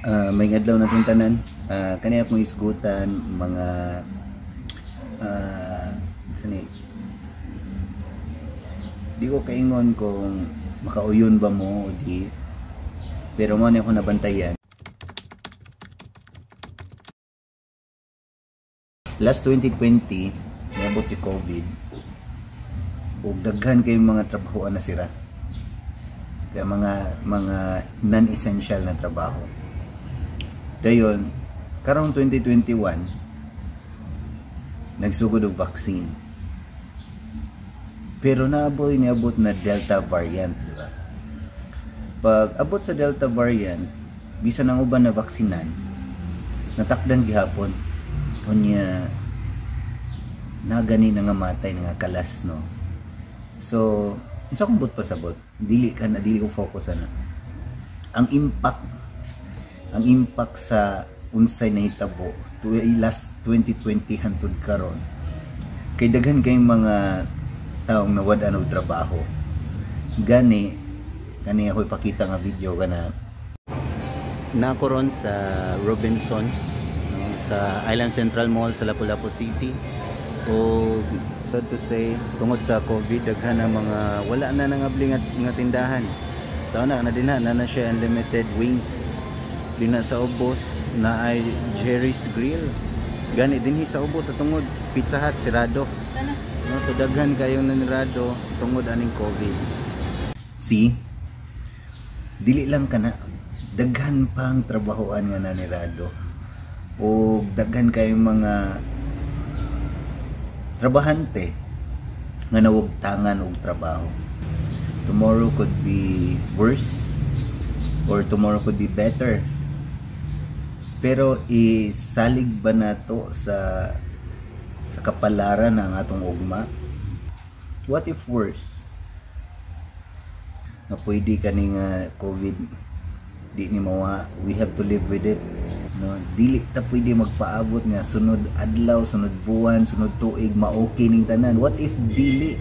May adlaw natong tanan. Kani akong isgutan mga sani di ko kaingon kung makauyon ba mo o di, pero mo ni ako nabantayan. Last 2020, niabot si COVID ug daghan kay mga trabahoan na sira. Kaya mga non-essential na trabaho. Dayon, karong 2021 nagsugod og vaccine. Pero naabot niabot na Delta variant, di ba? Pag abot sa Delta variant, bisan ang uban na vaksinan, natakdan gihapon. Unya nagani na nga matay nga kalas, no. So, unsa akong buot pasabot? Dili ka na dili ko focus ana. Ang impact sa unsay nahitabo to last 2020 hantod karon kay daghan kayong mga taong nawad-an og trabaho. Gani kani ako ipakita nga video kana nako ron sa Robinsons, no, sa Island Central Mall sa Lapu-Lapu City. O sad to say, tungod sa COVID, daghan ang mga wala na nangabli nga tindahan. Sa una na din na na siya unlimited wings din na sa ubos na ay Jerry's Grill. Gani dinhi sa ubos sa tungod Pizza Hut sirado, no? So daghan kayong nanirado tungod aning COVID. See, dili lang kana, daghan pang trabahoan nga nanirado o daghan kayong mga trabahante nga nawugtangan og trabaho. Tomorrow could be worse or tomorrow could be better, pero isalig ba nato sa kapalaran ang atong ugma? What if worse nga pwede kani nga COVID di ni mawa? We have to live with it, no? Dili ta pwede magpaabot nga sunod adlaw, sunod buwan, sunod tuig ma-okay ning tanan. What if dili?